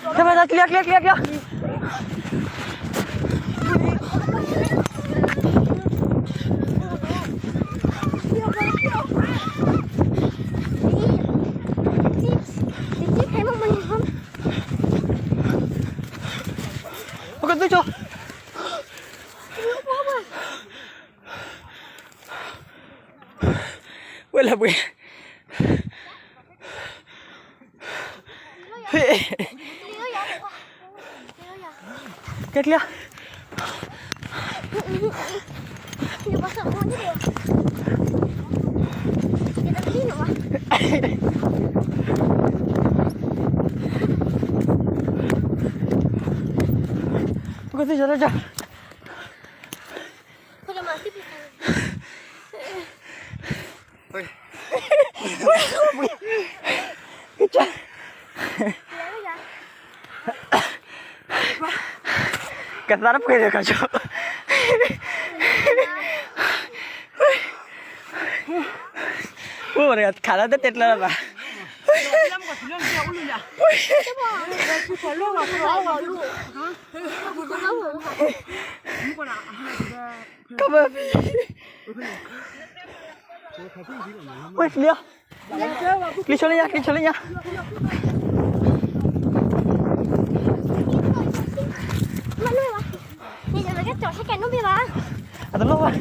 ကျဲ ကျဲ ကျဲ ကျဲ ပကသူဆိ ဝဲလၢပှဲၤ ကဲကျဲ ပကသ့ၣ်ညါတၢ် ကသါတပှဲၤဒီးကီၤဆိ အိၣ်ဒီးခးလၢတတဲကျၢလၢၤဘၣ် ကဘၣ် ဝဲလံ ကျံၤဆိလၢညါ ကျံၤဆိလၢညါ အတလိၣ်ဘၣ် ကျံ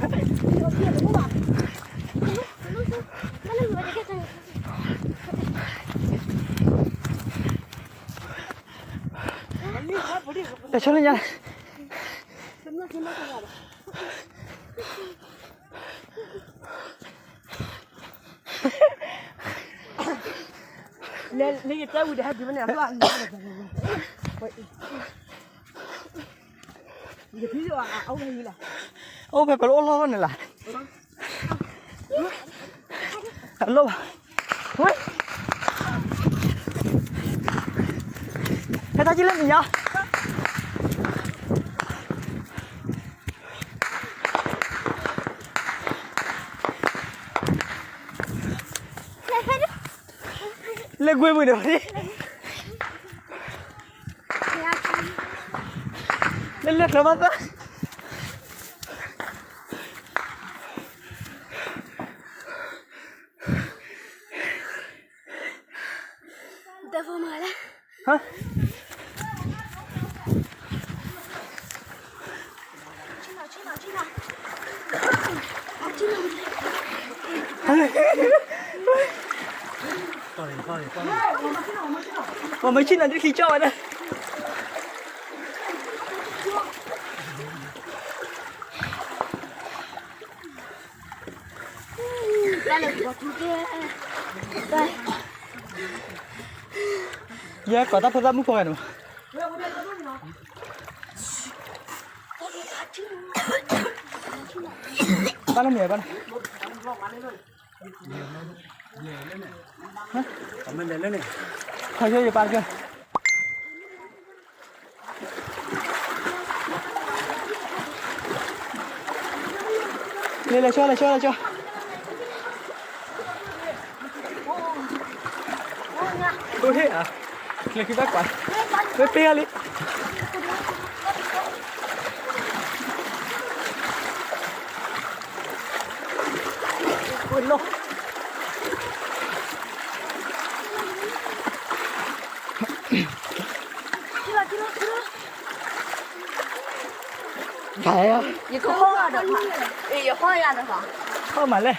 ၤဆိလၢညါ လဲၤ လဲၤယတဲဝံၤဒီးဟဲဒုးဝဲန့ၣ် အဘျီ ယဖံအအိၣ်ဖဲ အအိၣ်ဖဲပလီၢ်အလီၢ်န့ၣ်လီၤ အလိၣ်ဘၣ် ဝဲ ဟဲတၢ်ကံၣ်လၢနံၤညါ လဲၤကွ့မုာ်ဒီး လဲၤလဲၤချၢဘၣ်သၣ် တဲဖိမၤလဲၣ် ဟါ ပှၤမ့ၢ်ဆ့ၣ်နီၤဒ်ခံကၠီဝဲဒၣ် ယဲကိးတၢ်ဖိသၣ်မုၣ်ဖိဂၤန့ၣ် ပၢ်လၢမ့ၢ်ဘၣ်န့ၣ် ခီယိယပၢ်ကၢ လဲၤလဲၤဆိလဲၤဆိလဲၤဆိ အိၣ်ဟ့ၣ်ဧါ လဲၤခံဘၣ်ကွၢ် ဝဲပ့ၢ်ဂၤလံ ဝဲလီၤ ယကဟီၣ်ဒီး ယဟီၣ်ယၤဒီး ဟီၣ်မးလဲၣ်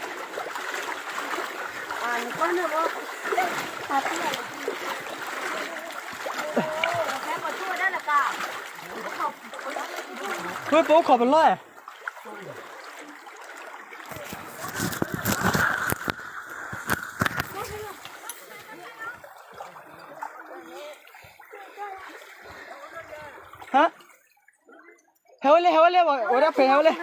ဝဲပအိၣ်ခိးပလီၢ်ဧါ ဟါ ဟဲဝဲလဲၣ် ဟဲဝဲလဲၣ် ဝဲဒၣ်ဖဲဟဲဝဲလဲၣ်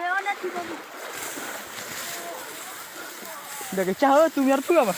ဒီးကစၢ်ဧၢ သူမၠီတဖုအီၤမး ဟ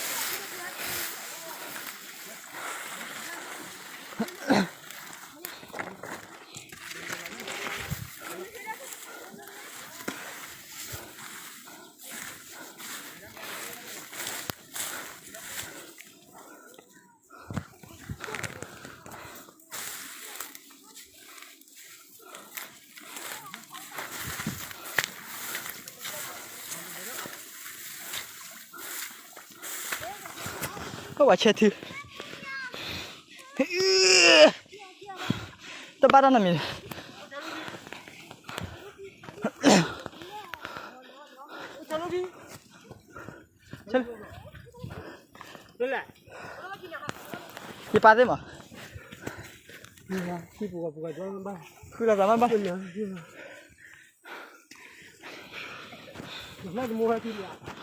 ပှၤဆဲးထု, တဘၣ်တၢ်နီတမံၤ, ယပာ်သ့ၣ်မး, ဃုလီၤသးမးဘၣ်, နတမူဝဲထံလီၤ,